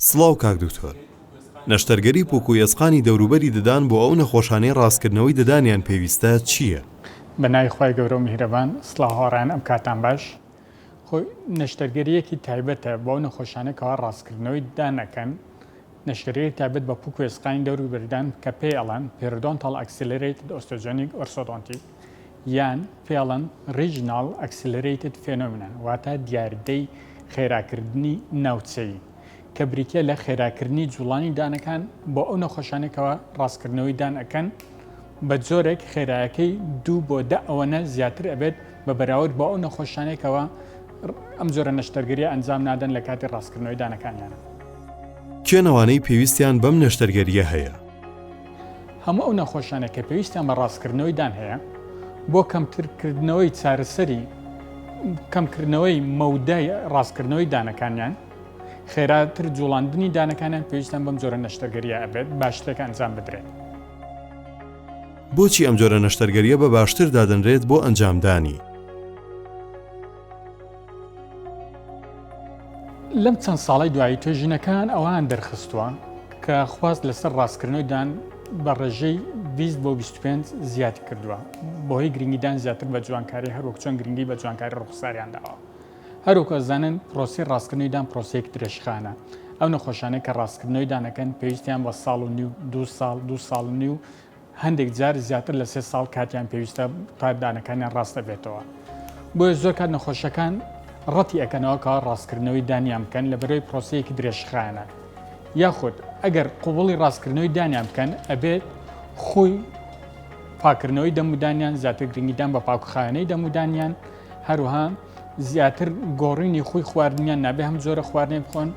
سڵاو کاک دکتۆر. نەشتەرگەری پوک و ئێسقانی دەوروبەری ددان بۆ ئەو نەخۆشانەی ڕاستکردنەوەی ددانیان پێویستە چییە؟ بە ناوی خوای گەورە و میهرەبان سڵاو هاوڕێیان ئەم کاتان باش خۆی نەشتەرگەریەکی تایبەتە بۆ ئەو نەخۆشانەی کەوا ڕاستکردنەوەی ددان ئەکەن نەشتەرگەری تایبەت بە پوک و ئێسقانی دەوروبەری ددان کە پێی ئەڵێن Periodontal Accelerated Osteogenic Orthodontic یان پێی ئەڵێن Regional Accelerated Phenomenon واتە دیاردەی خێراکردنی ناوچەیی کە بریتیە لە خێراکردنی جوڵانی دانەکان بۆ ئەو نەخۆشانەی کەوا ڕاستکردنەوەی دان ئەکەن بە جۆرێک خێرایەکەی دوو بۆ دە ئەوەنە زیاتر ئەبێت بە بەراورد بۆ ئەو نەخۆشانەی کەوا ئەم جۆرە نەشتەرگەریە ئەنجام نادەن لە کاتی ڕاستکردنەوەی دانەکانیان. کێن ئەوانەی پێویستیان بەم نەشتەرگەرییە هەیە؟ هەموو ئەو نەخۆشانە کە پێویستیان بە ڕاستکردنەوەی دان هەیە بۆ کەمترکردنەوەی چارەسەری کەمکردنەوەی مەودای ڕاستکردنەوەی دانەکانیان خێراتر جوڵاندنی دانەکانیان پێویستیان بەم جۆرە نەشتەرگەریە ئەبێت باشترێک ئەنجام بدرێت. بۆچی ئەم جۆرە نەشتەرگەریە بە باشتر دادەنرێت بۆ ئەنجامدانی؟ لەم چەند ساڵەی دوایی توێژینەکان ئەوەیان دەرخستووە کە خواست لەسەر ڕاستکردنەوەی دان بە ڕێژەی 20 بۆ 25 زیادی کردووە بەهۆی گرنگیدان زیاتر بە جوانکاری هەروەک چۆن گرنگی بە جوانکاری ڕوخساریان داوە. هەروەک ئەزانن پرۆسەی ڕاستکردنەوەی دان پرۆسەیەک درێژخانە ئەو نەخۆشانەی کە ڕاستکردنەوەی دانەکەن پێویستیان بە ساڵ و نیو دوو ساڵ دوو ساڵ و نیو هەندێک جار زیاتر لە سێ ساڵ کاتیان پێویستە تا دانەکانیان ڕاست دەبێتەوە. بۆیە زۆر کات نەخۆشەکان ڕەتی ئەکەنەوە کە ڕاستکردنەوەی دانیان بکەن لە بەرەوەی پرۆسەیەکی درێژخایەنە. یاخود ئەگەر قوبڵی ڕاستکردنەوەی دانیان بکەن ئەبێت خوی پاکردنەوەی دەمودانیان زیاتر گرنگیدان بە پاکوخایەنەی دەمودانیان هەروها زیاتر گۆڕینی خوی خواردنیان نابێ هەم جۆرە خواردنێک بخۆن،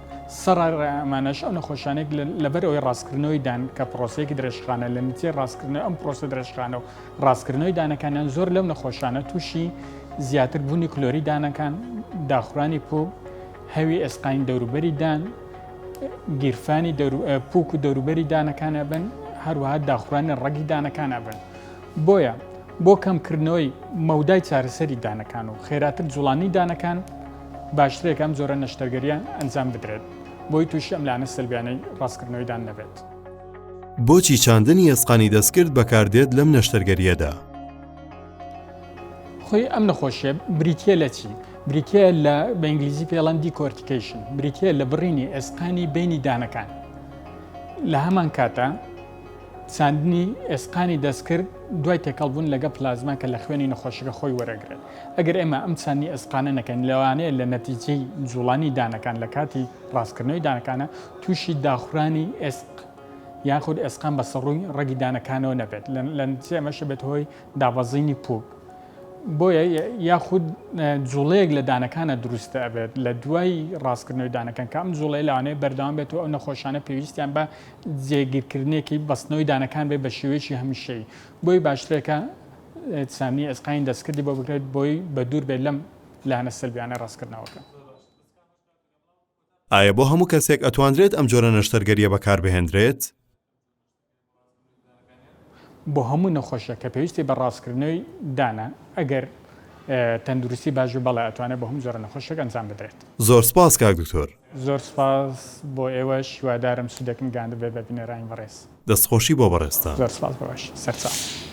سەڕەڕای ئەمانەش ئەو نەخۆشانەی لەبەر ئەوەی ڕاستکردنەوەی دان کە پرۆسەیەکی درێژخانە لە نتیجەی ڕاستکردنەوەی ئەم پرۆسە درێژخانە و ڕاستکردنەوەی دانەکانیان زۆر لەو نەخۆشانە تووشی زیاتر بوونی کلۆری دانەکان، داخورانی پوک، هەوی ئێسقانی دەوروبەری دان، گیرفانی پوک و دەوروبەری دانەکان ئەبن، هەروەها داخورانی ڕەگی دانەکان ئەبن. بۆیە بۆ کەمکردنەوەی مەودای چارەسەری دانەکان و خێراتر جوڵانی دانەکان باشترە کە ئەم جۆرە نەشتەرگەرییە ئەنجام بدرێت بۆی تووشی ئەم لایەنە سەلبیانەی ڕاستکردنەوەی دان نەبێت. بۆچی چاندنی ئێسقانی دەستکرد بەکاردێت لەم نەشتەرگەرییەدا؟ خۆی ئەم نەخۆشیە بریتیە لە چی؟ بریتیە لە بە ئینگلیزی پێڵەن decortication بریتیە لە بڕینی ئێسقانی بینی دانەکان لە هەمان کاتە چاندنی ئێسقانی دەستکرد دوای تێکەڵبوون لەگەڵ پلازما کە لە خوێنی نەخۆشەکە خۆی وەرەگرێت. ئەگەر ئێمە ئەم چاندنی ئێسقانە نەکەین لەوانەیە لە نەتیجەی جوڵانی دانەکان لە کاتی ڕاستکردنەوەی دانەکانە تووشی داخورانی ئێسق یاخود ئێسقان بە سەڕووی ڕەگی دانەکانەوە نەبێت لە نەتیجەی ئەمەش بێت هۆی دابەزینی پوک. بۆیە یاخود جوڵەیەک لە دانەکانە دروستە ئەبێت لە دوای ڕاستکردنەوەی دانەکان کە ئەم جوڵەیە لەوانەیە بەردەوام بێت و ئەو نەخۆشانە پێویستیان بە جێگیرکردنێکی بەستنەوەی دانەکان بێت بە شێوەیەکی هەمیشەیی بۆی باشترێکە چاندنی ئێسقانی دەستکردی بۆ بکرێت بۆی بە دوور بێت لەم لایەنە سەلبیانەی ڕاستکردنەوەکە. ئایا بۆ هەموو کەسێک ئەتوانرێت ئەم جۆرە نەشتەرگەریە بەکاربهێندرێت؟ بۆ هەموو نەخۆشێک کە پێویستی بە ڕاستکردنەوەی دانە ئەگەر تەندروستی باش بێت بەڵێ ئەتوانێت بۆ هەموو جۆرە نەخۆشێک ئەنجام بدرێت. زۆر سپاس کاک دکتۆر. زۆر سپاس بۆ ئێوەش هیوادارم سوودێکم گەیاندبێت بە بینەرانی بەڕێز. دەستخۆشی بۆ بەڕێزتان. زۆر سپاس بۆ ئێوەش سەرچاو.